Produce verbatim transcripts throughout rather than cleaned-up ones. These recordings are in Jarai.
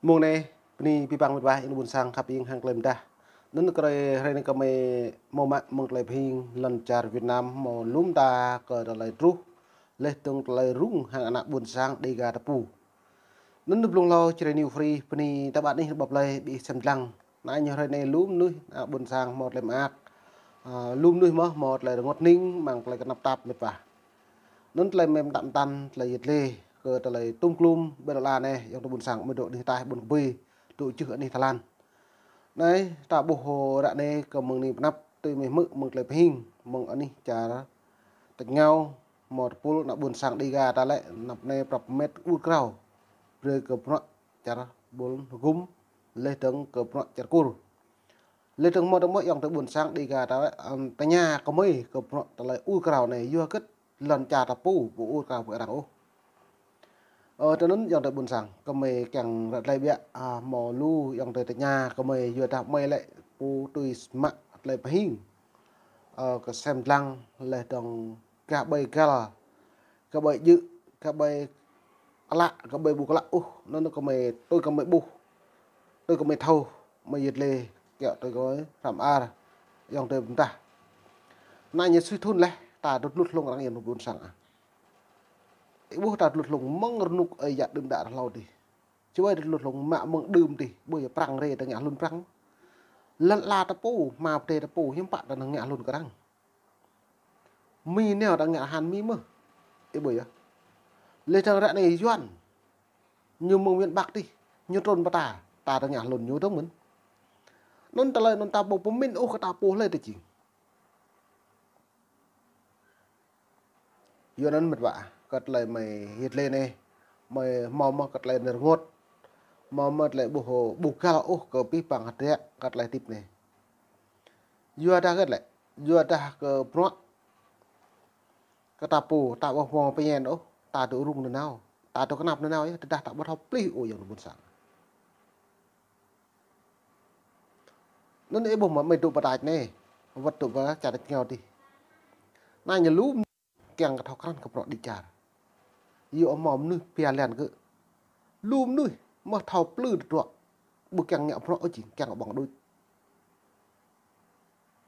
Mông anai, bơni abih bang met wa, ơ ƀôn sang khăp ing hăng tơlơi pơdah. Anŭn kơ hrơi anai gơmơi hmâo mă mơ̆ng tơlơi pơhing lŏn čar Việt Nam hmâo lŏm ta kơ tơlơi truh, laih dơ̆ng tơlơi rŭng hăng ană ƀôn sang Dêga ta pô. Anŭn blung hlâo Jrai New Free, bơni ta ƀă anih ƀă plơi ƀing sem lăng. Anai ñu hrơi anai lŏm mơnuih ană ƀôn sang hmâo tơlơi mơak. Ơ, lŏm mơnuih mơ̆ hmâo tơlơi rơngot hning, mơ̆ng tơlơi kơnăp tap met wa. Anŭn tơlơi mơ̆n tăm tăn, tơlơi yet lê, kơ tơlơi tum klum, ƀơi lŏn ala anai, ayŏng adơi ƀôn sang, mơ̆ dŏ anih ataih ƀôn kơbơi, dŏ jưh anih tơlan. Anai, ta ƀuh ră anai kơ mơ̆ng anih pơnăp, tui mơ̆ hmư̆ mơ̆ng tơlơi pơhing, mơ̆ng anih čar tač rơngiao, hmâo tơpul ană ƀôn sang Dêga ta lĕ, anăp anai prăp met ur krao. Brơi kơ bruă čar ƀôn gum, laih dơ̆ng kơ bruă čar Kur. Laih dơ̆ng hmâo tơmơ̆ ayŏng adơi ƀôn sang Dêga ta, ơ, tơña kơ gơmơi kơ bruă tơlơi ur krao anai yua hơget lŏn čar ta pô ƀu ur krao ƀơi arăng ôh. Ơ, tui anŭn ayŏng adơi ƀôn sang, gơmơi kiăng ră tơlơi biă, ơ, hmâo lu ayŏng adơi tơña kơ gơmơi yua dah gơmơi lĕ pô tui mă tơlơi pơhing. Ơ, kơ sem lăng laih dơ̆ng gah ƀơi găl, gah ƀơi djơ̆, gah ƀơi klă, gah ƀơi ƀu klă ôh, anŭn gơmơi tui gơmơi ƀuh, tui gơmơi thâo, gơmơi yet lê, kiăng tui gơmơi hrăm ar, ayŏng adơi pơdah. Anai ñu sui thun laih, ta dŏ tơlŭt hlung arăng ayŏng adơi ƀôn sang ah. Ih ƀuh ta tơlŭt hlung mơ̆ng rơnŭk ơi yă đưm đă hlâo adih. Čuai ta tơlŭt hlung mă mơ̆ng đưm adih, ƀơi prăng rê ta ngă hlŭn prăng. Lŏn ala ta pô, hmua pơdai ta pô, hiư̆m pă ta ngă hlŭn kơ arăng. Mi nao ta ngă han mi mơ̆. Ih ƀuh yơh. Laih dơ̆ng ră anai Yuan. Ñu mơ̆ng miền Bắc adih. Ñu trŭn pơ ta. Ta ta ngă hlŭn ñu dơ̆ng mơ̆n. Anŭn tơlơi anŭn ta ƀu pơmĭn ôh kơ ta pô hlơi ta jing. Yua anŭn met wa, kơ tơlơi gơmơi yet lê anai. Gơmơi hmâo mơ̆ kơ tơlơi rơngot. Hmâo mơ̆ tơlơi ƀuh, ƀu găl ôh kơ abih bang hơdră kơ tơlơi hơdip anai. Yua dah hơget lĕ, yua dah kơ bruă kơ ta pô, ta ƀu hmâo pơñen ôh, ta dŏ rŭng nanao, ta dŏ kơnăp nanao yơh, tơdah ta ƀu thâo plih ôh ayŏng adơi ƀôn sang. Anŭn ih ƀuh mơ̆ gơmơi dŏ pơtač anai, wơ̆t dŏ pơ čar tač rơngiao adih. Anai ñu lu kiăng kơ thâo krăn kơ bruă đĭ čar. Yua hmâo mơnuih pia lĕn gơ̆. Lu mơnuih mơ̆ thâo plư tơdruă. Ƀu kiăng ngă bruă ôh jing, kiăng ƀơ̆ng đôč.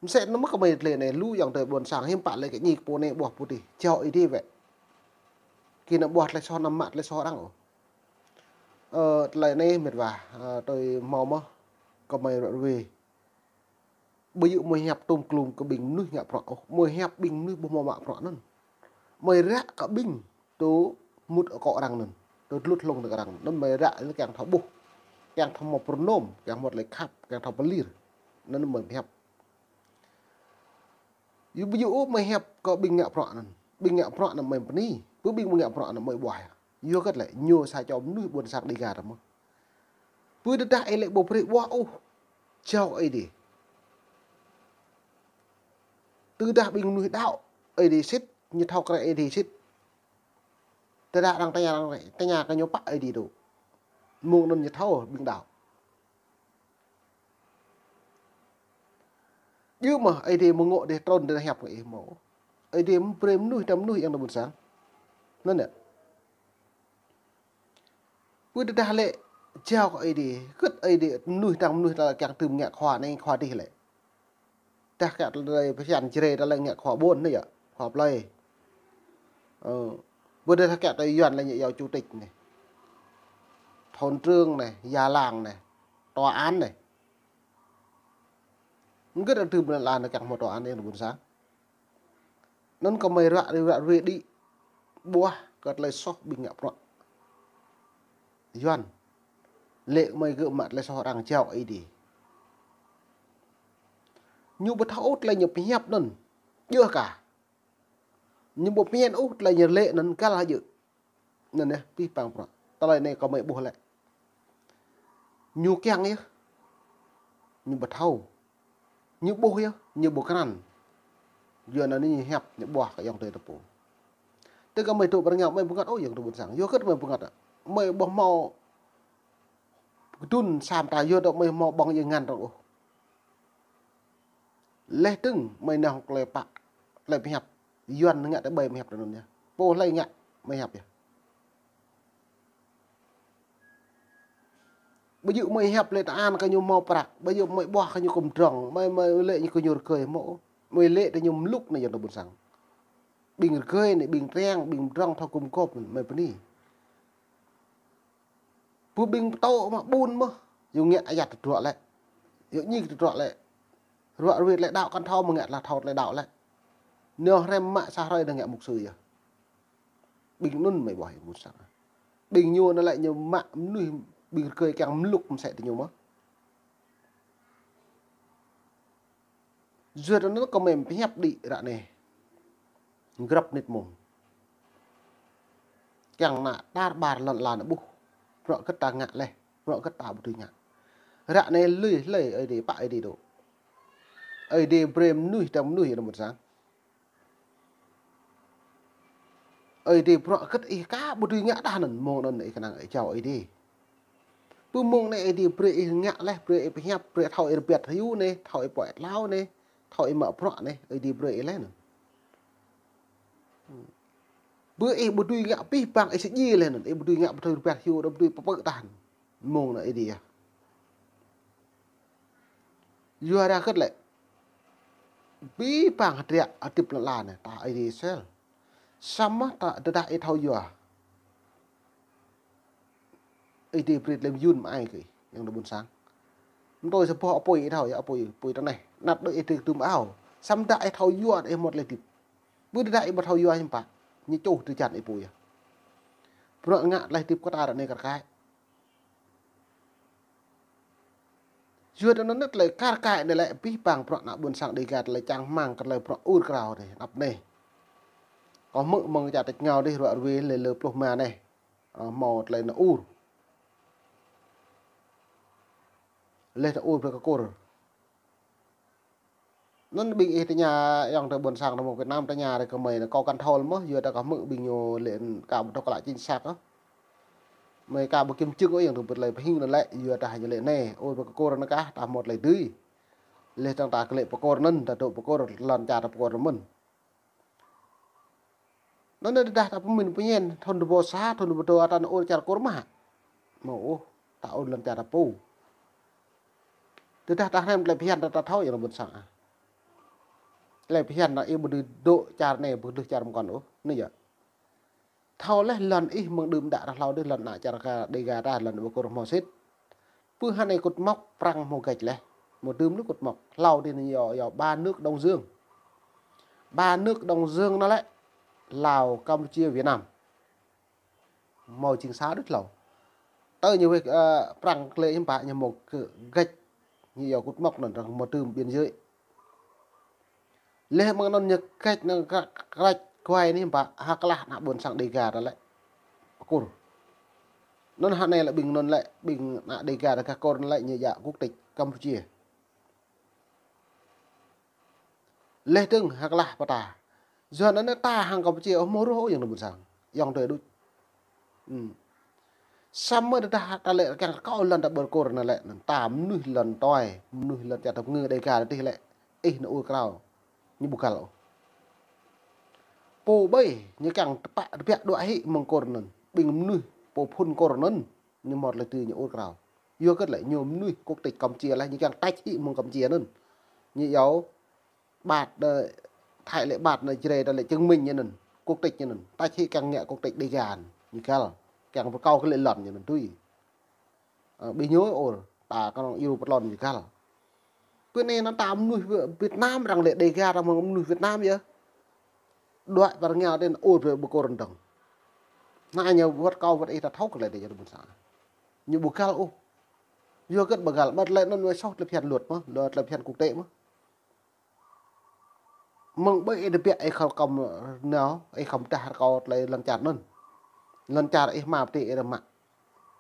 Mơsĕ anŭn mơ̆ gơmơi tơlơi anai, lu ayŏng adơi ƀôn sang, hiư̆m pă lĕ kơ ñu kơ pô anai ƀuah pô adih, jao Ơi Adai wơ̆t. Kơ anŭn ƀuah tơlơi soh anăm mă tơlơi soh arăng ôh. Ơ, tơlơi anai met wa, ơ, tui hmâo mơ̆, gơmơi ră ruai. Ƀu djơ̆ gơmơi hiăp tum klum kơ ƀing mơnuih ngă bruă ôh, gơmơi hiăp ƀing mơnuih ƀu hmâo mă bruă anŭn. Gơmơi ră kơ ƀing dŏ mŭt akŏ arăng anŭn, dŏ tơlŭt hlung kơ arăng anŭn, gơmơi ră anŭn kiăng thâo ƀuh, kiăng thâo hmâo pơrơnôm, kiăng hmâo tơlơi khăp, kiăng thâo pơlir. Anŭn gơmơi hiăp. Yua ƀu djơ̆ ôh gơmơi hiăp kơ ƀing ngă bruă anŭn. Ƀing ngă bruă anŭn gơmơi bơni. Pơ ƀing ngă bruă anŭn gơmơi ƀuah yơh. Yua hơget lĕ, ñu sa čô mơnuih ƀôn sang Dêga ta mơ̆. Pơ tơdah ih lĕ ƀu brơi ƀuah ôh, jao Ơi Adai. Tơdah ƀing mơnuih đaŏ Ơi Adai sĭt, ñu thâo krăn Ơi Adai sĭt. Tơdah arăng tơña, arăng tơña kơ ñu pă Ơi Adai dŏ. Mơ̆ng anŭn ñu thâo ƀing đaŏ. Djơ̆ mơ̆ Ơi Adai mơ̆ ngŏ dêh trŭn dêh hiăp kơ ih mơ̆. Ơi Adai mơ̆ brơi mơnuih tơm mơnuih ayŏng adơi ƀôn sang. Anŭn yơh. Pơ tơdah lĕ jao kơ Ơi Adai, hơget Ơi Adai mơnuih tơm mơnuih ta kiăng tơm ngă khua anai khua adih lĕ. Tơdah kiăng tơlơi pơhiăp Jrai tơlơi ngă khua ƀôn anai yơh, khua plơi. Ơ, pơ tơdah kiăng tơlơi Yuan lĕ ngă yua chủ tịch anai. Thôn trưởng anai, già làng anai, tòa án anai. Hơget tơm ƀôn lan anai kiăng hmâo tòa án anai ƀôn sang. Anŭn gơmơi ră ruai, ră ruai đĭ ƀuah kơ tơlơi soh ƀing ngă bruă Yuan. Lĕ gơmơi gơ̆ mă tơlơi soh arăng jao Ơi Adai. Ñu ƀu thâo ôh tơlơi ñu pơhiăp anŭn. Djơ̆ kah. Ñu ƀu pơñen ôh tơlơi ñu lĕ anŭn găl hă djơ̆. Anŭn yơh, abih bang bruă. Tơlơi anai gơmơi ƀuh lĕ. Ñu kiăng yơh. Ñu ƀu thâo. Ñu ƀuh yơh, ñu ƀu krăn. Yua anŭn ñu hiăp, ñu ƀuah kơ ayŏng adơi ta pô. Tơ gơmơi dŏ pơ rơngiao, gơmơi ƀu ngă ôh ayŏng adơi ƀôn sang. Yua hơget gơmơi ƀu ngă. Gơmơi ƀu hmâo kơdŭn sa mơta yua dŏ gơmơi hmâo ƀơ̆ng jơngan rŏng ôh. Laih dơ̆ng gơmơi nao tơlơi pă, tơlơi pơhiăp. Yuan ngă tơlơi ƀai pơhiăp tơ anŭn yơh. Pô hlơi ngă pơhiăp yơh. Ƀu djơ̆ mơi hiăp lĕ tơan kơ ñu hmâo prăk, ƀu djơ̆ mơi ƀuah kơ ñu kơ mdrŏng, mơi, mơi lĕ ñu kơ ñu rơgơi hmâo. Mơi lĕ tơ ñu mlŭk anai yơh tơ ƀôn sang. Ƀing rơgơi anai, ƀing triăng, ƀing mdrŏng thâo gum gôp anai, mơi bơni. Pơ ƀing pơtô mă ƀun mơh, yua ngă ayăt tơdruă lĕ. Yua ñik tơdruă lĕ. Ruă ruit lĕ đaŏ kăn thâo mơ̆ ngă tơlơi thâo tơlơi đaŏ lĕ. Nao hrăm mă sa hrơi đa ngă mục sư yơh. Ƀing anŭn mơi ƀuh yơh ƀôn sang. Ƀing ñu anŭn lĕ ñu mă mơnuih ƀing rơgơi kiăng mlŭk mơsĕ tơ ñu mơh. Yua anŭn kơ mơi pơhiăp đĭ ră anai. Grăp mơnit mông. Kiăng ană tar ƀar lŏn ala anai ƀuh. Bruă hơget ta ngă laih, bruă hơget ta ƀu dưi ngă. Ră anai lui hlơi Ơi Adai pă Ơi Adai dŏ. Ơi Adai brơi mơnuih tơdang mơnuih anŭn ƀôn sang. Ơi Adai bruă hơget ih aka ƀu dưi ngă đah anŭn, mông anŭn ih kơnang ih jao Ơi Adai. Pơ mông anai Ơi Adai brơi ih ngă laih, brơi ih pơhiăp, brơi thâo ih rơbat hyu anai, thâo ih pơai tlao anai, thâo ih mă bruă anai, Ơi Adai brơi ih laih anŭn. Pơ ih ƀu dưi ngă abih bang ih sơjĭ laih anŭn, ih ƀu dưi ngă ƀu dưi rơbat hyu, ƀu dưi pơpơ̆ đah anŭn. Mông anŭn Ơi Adai yơh. Yua dah hơget lĕ. Abih bang hơdră hơdip lŏn ala anai, ta Ơi Adai sel. Samơ̆ ta tơdah ih thâo yua. Ơi Adai brơi tơlơi mơyun mơai kơ ih, ayŏng adơi ƀôn sang. Mơtui sa boh apui ih thâo, yua apui, apui tơneh. Anăp đôč ih tơgŭm ao. Samơ̆ dah ih thâo yua, ih hmâo tơlơi hơdip. Ƀu tơdah ih ƀu thâo yua hiư̆m pă. Ñu čuh tơjan ih pô yơh. Bruă ngă tơlơi hơdip kơ ta ră anai kar kaĭ. Yua anŭn tơlơi kar kaĭ anai lĕ abih bang bruă ană ƀôn sang Dêga tơlơi čang rơmang kơ tơlơi bruă ur krao anai, anăp anai. Kâo hmư̆ mơ̆ng čar tač rơngiao dih ruă ruê lĕ lơ pluh rơma anai. Ơ, hmâo tơlơi nao ur. Laih ta ur brơi kơ Kur. Anŭn ƀing ih tơña ayŏng adơi ƀôn sang ta mơ̆ng Việt Nam tơña rai kơ mơi anai kâo kăn thâo lơi mơh, yua dah kâo hmư̆ ƀing ñu lĕ aka ƀu thâo klă chính xác ôh. Mơi aka ƀu kiểm chứng ôh ayŏng adơi ƀôn tơlơi pơhing anŭn lĕ, yua dah ñu lĕ anai, ur brơi kơ Kur anŭn kah, ta hmâo tơlơi dưi. Laih dơ̆ng ta kơ lĕ pơ Kur anŭn, ta dŏ pơ Kur, lŏn čar ta pơ Kur anŭn mơ̆n. Anŭn tơdah ta pơmĭn pơñen, thŭn dua rơbâo sa, thŭn dua rơbâo dua ta nao ur čar Kur mơ̆ hă? Mơ̆ ôh, ta ur lŏn čar ta pô. Tơdah ta hrăm tơlơi phiăn ta, ta thâo yơh lŏn ƀôn sang ah. Tơlơi phiăn ta ih ƀu dưi dŏ čar anai, ƀu dưi čar mơkŏn ôh, anai yơh. Thâo laih lŏn ih mơ̆ng đưm đă ră hlâo dih lŏn ană čar Dêga ta lŏn ƀu Kur hmâo sĭt. Pơ hơnai kŭt mŏk Prăng hmâo gĕč laih. Hmâo dưm lu kŭt mŏk. Hlâo dih anai yơh, yơh ba nước Đông Dương. Ba nước Đông Dương anŭn lĕ Lào, Campuchia, Việt Nam. Hmâo jing sa đôč hlâo. Tơ ñu wĕh, ơ, Prăng klĕ hiư̆m pă ñu hmâo kơ gĕč. Ñu yơh kŭt mŏk anŭn arăng hmâo dưm biên giới. Laih mơ̆ng anŭn ñu gĕč anŭn kra-, krač kuai anai hiư̆m pă, hơklah ană ƀôn sang Dêga ta lĕ Kur. Anŭn hơnai lĕ ƀing anŭn lĕ, ƀing ană Dêga ta gah Kur anŭn lĕ ñu djă quốc tịch Campuchia. Laih dơ̆ng hơklah pơ ta. Yua anŭn ta hăng Campuchia ƀu hmâo rôh ôh ayŏng adơi ƀôn sang. Ayŏng adơi đôč. Hmm. Samơ̆ tơdah ta lĕ kiăng rơkâo lŏn ta ƀơi Kur anŭn lĕ, anŭn ta mơnuih lŏn tuai, mơnuih lŏn čar ta pơngư Dêga ta dih lĕ, ih nao ur krao, ñu ƀu găl ôh. Pô ƀai, ñu kiăng tơpă tơbiă đuaĭ hĭ mơ̆ng Kur anŭn. Ƀing mơnuih pô phŭn Kur anŭn, ñu hmâo tơlơi dưi ñu ur krao. Yua hơget lĕ, ñu mơnuih quốc tịch Campuchia laih, ñu kiăng tač hĭ mơ̆ng Campuchia anŭn. Ñu iâu bạt, ơ, Thái lĕ bạt anai, Jrai ta lĕ chứng minh ñu anŭn, quốc tịch ñu anŭn. Tač hĭ kiăng ngă quốc tịch Dêga anŭn, ñu găl. Kiăng pơkâo kơ lĕ lŏn ñu anŭn tui. Ơ, ƀing ñu ur, ta kơnơ̆ng iâu pơtlon ñu găl. Pơ anai anŭn ta mơnuih Việt Nam arăng lĕ Dêga arăng mơ̆ng mơnuih Việt Nam yơh. Đuaĭ pơ rơngiao dih anŭn ur brơi ƀơi Kur anŭn dơ̆ng. Anai ñu wơ̆t kâo wơ̆t ih ta thâo kơ lĕ dih ayŏng adơi ƀôn sang. Ñu ƀu găl ôh. Yua hơget ƀu găl, ƀơi tơlơi anŭn wơ̆t soh tơlơi phiăn luật mơ̆, luật tơlơi phiăn quốc tế mơ̆. Mơ̆ng ƀơi ih tơbiă ih khŏm kăm nao, ih khŏm tah rơkâo tơlơi lŏn čar anŭn. Lŏn čar ih mă pơtê ih rơmă.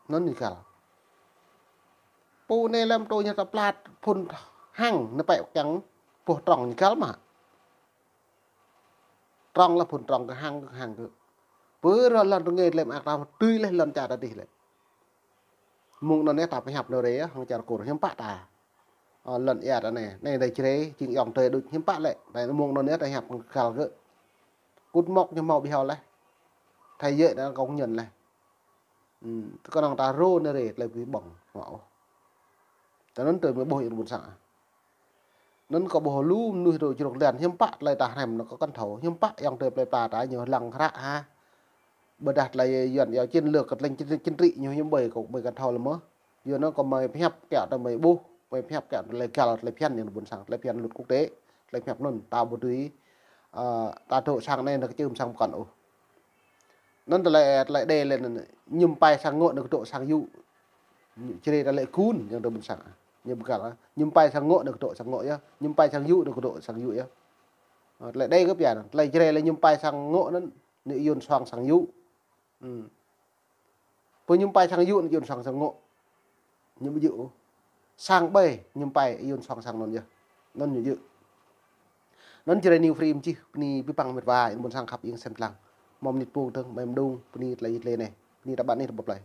Anŭn ñu găl. Pô anai lăm tui ñu ta plat phŭn hăng, anai pĕ kiăng boh trong ñu găl mơ̆. Trong lĕ phŭn trong kơ hăng, kơ hăng kơ. Pơ ră lŏn rơngai lĕ mă ta tui laih lŏn čar ta dih lĕ. Mơ̆ng anŭn anai ta pơhiăp nao rai hăng čar Kur hiư̆m pă ta. Ơ, lŏn ia ta anai, anai dai Jrai, jing ayŏng adơi đôč hiư̆m pă lĕ. Anai mơ̆ng anŭn anai ta hiăp găl kơ. Kŭt mŏk ñu hmâo ƀiă laih. Thế giới ta công nhận laih. Hmm, kơnơ̆ng ta rô nao rai tơlơi ƀu ƀơ̆ng. Mơ̆ ôh. Tơ anŭn tơlơi mơi ƀuh ih ƀôn sang. Anŭn kâo ƀuh lu mơnuih rŏ jrŏk lan, hiư̆m pă tơlơi ta hrăm anŭn kâo kăn thâo, hiư̆m pă ayŏng adơi plơi pla ta ñu lăng hră hă. Ƀôdah tơlơi yuan yua chiến lược kơ tơlơi chính, chính trị ñu hiư̆m ƀơi kâo ƀu kăn thâo lơi mơ̆. Yua anŭn kâo mơi pơhiăp kiăng tơ mơi ƀuh, mơi pơhiăp kiăng tơlơi găl tơlơi phiăn yang ƀôn sang, tơlơi phiăn luật quốc tế, tơlơi pơhiăp anŭn ta ƀu dưi, ơ, ta dŏ sang anai nao kơčưm sang pơkŏn ôh. Anŭn tơlơi, tơlơi đe lĕ anŭn, mơñum pai sang ngŏ nao kơdŏ sang yŭ. Jrê ta lĕ gun, yang tơ ƀôn sang. Ñu ƀu găl, mơñum pai sang ngŏ nao kơdŏ sang ngŏ yơh, mơñum pai sang yŭ nao kơdŏ sang yŭ yơh. Ơ, tơlơi đe kơ pia anŭn, tơlơi Jrai lĕ mơñum pai sang ngŏ anŭn, ñu yôn sang sang yŭ. Hmm. Pô mơñum pai sang yŭ anŭn yôn sang sang ngŏ. Ñu ƀu djơ̆ ôh. Sang ƀai mơñum pai yôn sang sang anŭn yơh. Anŭn ñu djơ̆. Anŭn Jrai New Frame čih bơni abih bang mĕt wa, ih ƀôn sang khăp ih sem lăng. Mơ̆ng mơnit pô tơ̆ng, mơ̆ng mơđung, bơni tơlơi yit lĕ anai. Bơni ta ƀăn ih ta ƀuh plơi.